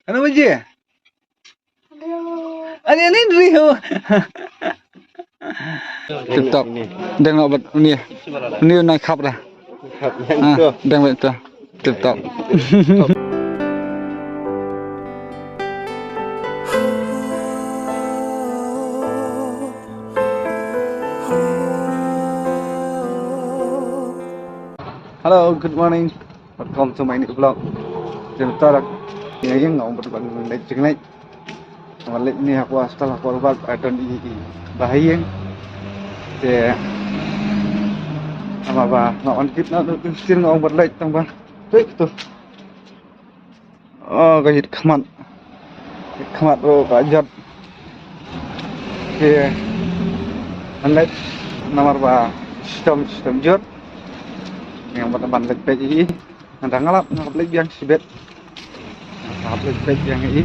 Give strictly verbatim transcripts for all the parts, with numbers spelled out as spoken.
Ano ba je? Ani, ani dri ho. Tip top. Deng no bat ni. Ni nai khap dah. Ah, deng bet tu. Tip top. Hello, good morning. Welcome to my new vlog. Jeng tarak. Ïa ïeng ngam berban lek jeng lek. Ngam lek ni aku astal aku berbat adon i i. Bahayeng. Te. Ama ba ngam on kit na tu stil ngam berlek tang ba. Baik tu. Oh, ka jit khmat. Jit khmat ro ka jot. Te. Ngam lek namar ba sistem sistem jot. Ngam berban lek pek i. Ngan da ngalap, ngalap leit biang shibit. Ngalap leit, leit biang i.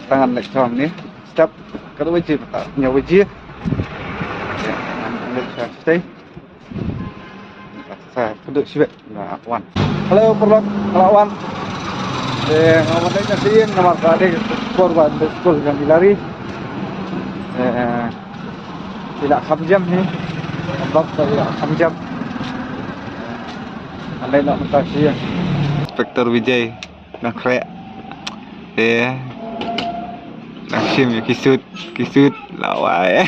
Tangan leit shong ni. Step. Ka dei baje, ka dei hynñiew baje. Ngan leit shong stay. Sa pynduh shibit. Nga wan. Hello, paralok. Nga wan. Eh, nga wan leit na sien, namar ka dei skul, wan skul jong i Lari. Eh, Ila kham jam hi. Bak ba ila kham jam. Alai la mata shi. Inspector Vijay nang khrek. Eh. Nang shim ïa ki sut, ki sut lawai.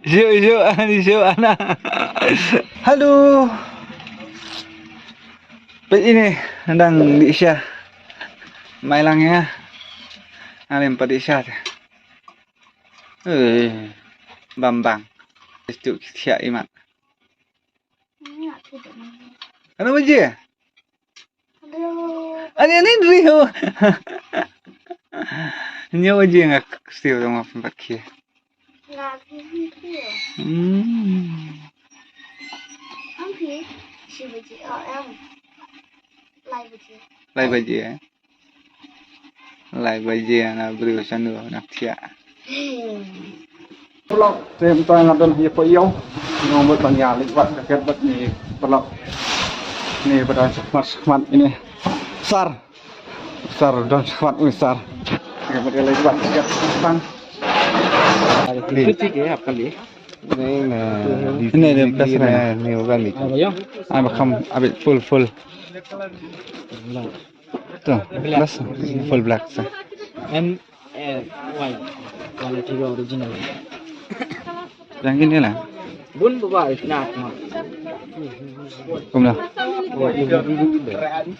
Shu, shu, ani shu ana. Hello. Peit ini nang dih sha. Mai lang ïa. Alim pa dih sha. Eh, bam bang. Stuk siak imat. Ano baje? Ani, ani dri ho. Hynñiew baje nga siew tang ma pynpat khie. Hmm. Lai baje, eh? Lai baje na briew shano na thiah. Paralok, te mynta nga don ha ïa pa ïew. Nga mut ban ïa leit wad jaket bad ni paralok. Ni ba don shakhmat shakhmat ini. Sar. Sar don shakhmat ini sar. Nga mut ïa leit wad jaket tang. Kecil ya, apa ni? Ini, ini, ini, ini, ini, organic. Ah, ba kham a bit full, full. Tu, bas full black sa. And, eh, white. Quality original. Yang ini lah. Bun ba itna ma. Kumno?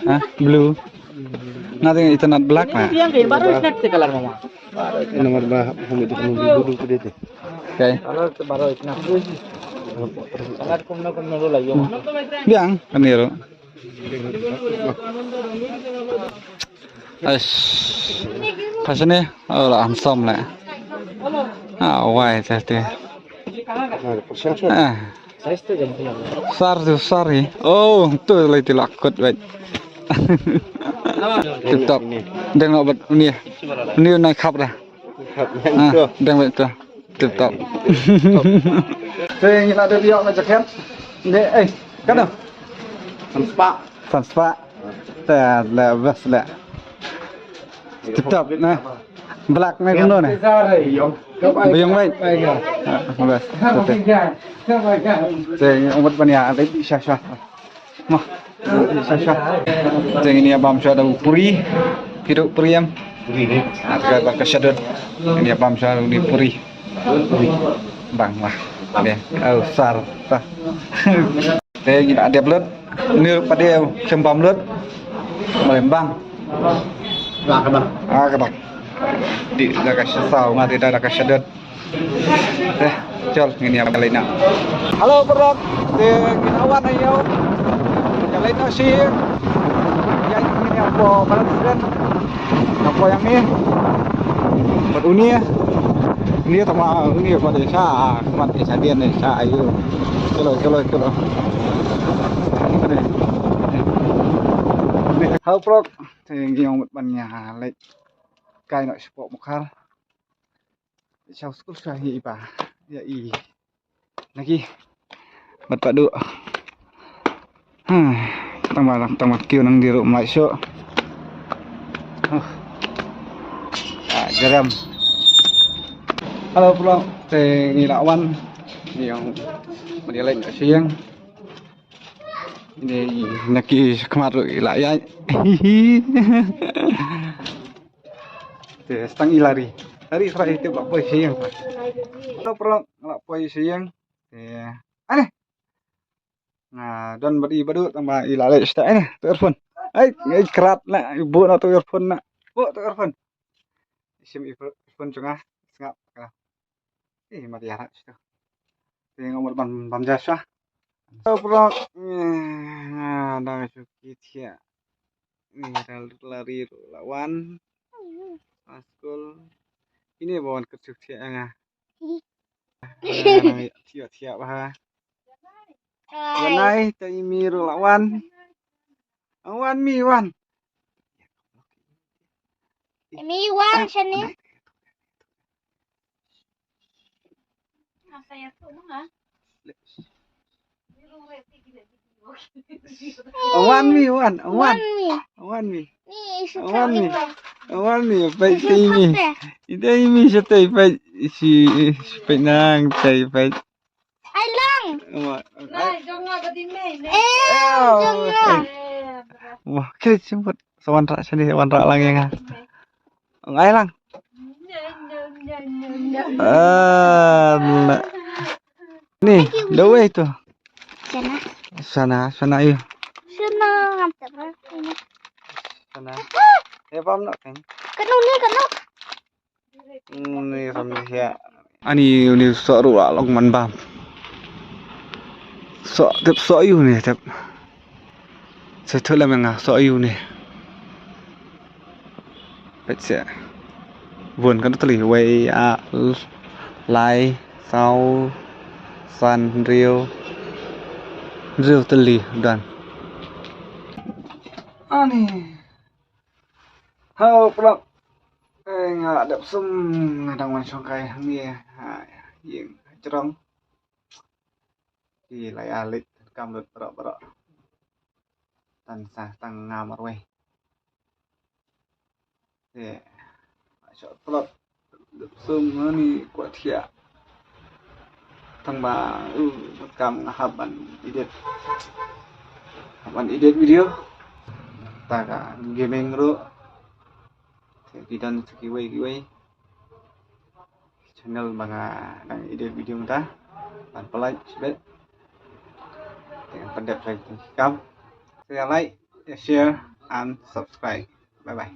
Ha? Blue. Nothing, it's not black na. Yang kain baru itna te color mama. Namar ba hum itu kan blue blue pede te. Okay. Color te baru itna. Color kumno kumno lo la yo. Biang kan ni ro. Ais. Pasane, oh, la handsome la. Ah, wai te te. Ah. Sar tu sari. Oh, tu lai ti lakut wait. Tip top. Deng no bat ni. Ni nai khap dah. Ah, dang bad tu. Tip top. Te ngi la dep ïoh na jaket. Ngi, eh, kano? San spah. San spah. Te la best la. Tip top na. Black na kumno na. Biang bad. Ah, best. Te ngi ong bad ban ïa, dep sha sha. Mo. Sha sha. Te ngin ïa bam sha da u puri. Phi duh puri em? Puri ne. Ah, ka, ka shadot. Ngin ïa bam sha da u puri. Bang lah. Deh. Oh, sar. Ta. Te ngin ïa dep lut. Ni pat dei khlem bam lut. Malem bang. Lah ka bang. Ah, ka bang. Dei da ka sha saw, nga dei da ka shadot. Eh, chal, ngin ïa leit noh. Hello, paralok. Te ngin wan ïa u. Ïa leit noh sha ïing. Ïa ngin ïa poi balang siden. Ïa poi ïa ngi. Bad uni. Uni tama uni bad sha, mat sha dien sha ayu. Chalo, chalo, chalo. Hello, paralok. Te ngi ong mut ban ïa leit kai noh shapoh Mukhar. Shaw skul sha hi iba. Ïa i. Lagi. Bad padu. Hmm. Tang ba, tang ba kiew nang di ruh mlai shuh. Huh. Ah, jaram. Hello, bro. Te ngi la wan. Ngi ong mari leit na sha ïing. Ini na ki khmat ruh i la ïaid. Te stang i la ri. La ri sra i te ba poi sha ïing. Hello, bro. La poi sha ïing. Te ane. Nga don bad i bad u tang ba i la leit sha ane. Tu earphone. Ai, ngai krat na, i bu na tu earphone na. Bu tu earphone. Sim earphone jong nga. Sngap ka. Eh, mat ïa rat sha. Te nga mut ban bam ja sha. Tu prok. Nga dang shu ki thiah. Ni ral la ri ruh la wan. Askul. Ini ba wan kyrchuk thiah nga. Thiah thiah ba ha. Wan ai te imi ruh la wan. Wan mi wan. Imi wan shane. Wan mi wan wan. Wan mi. Wan mi. Ni isu wan mi. Wan mi. Pai te imi. Ite imi shate pai si pai nang tai pai. Ai lang. Wan. Nai jong nga ba di mei. Eh, jong nga. Wah, kre simput. Sa wan ra sini wan ra lang ïa nga. Ngai lang. Ah, na. Ni, da wei tu. Sana. Sana, sana yu. Sana ngam tebra. Sana. Eh, pam nak kan. Kanu ni kanu. Ni ram ni ya. Ani uni sok ruh la long man bam. Sok tep sok yu ni tep. Sa thut lem nga sok yu ni. Pet se. Bun kan teli wei a lai saw san riu riu teli dan. Ani. Hau plak. Eh, nga dep sum nga dang wan shong kai hangne ha ïing jrong. Ki la ïa leit kam lut baroh baroh. Tan sa tang nga marwei. Te shot plot sum ni kwah thiah. Tang ba u kam nga hap ban edit. Hap ban edit video. Ta ka gaming ruh. Te ki don sa kiwei kiwei channel ba nga dang edit video mynta. Ban pynlait shibit. Te ngan pyndep sa ki kam. Te like, share and subscribe. Bye bye.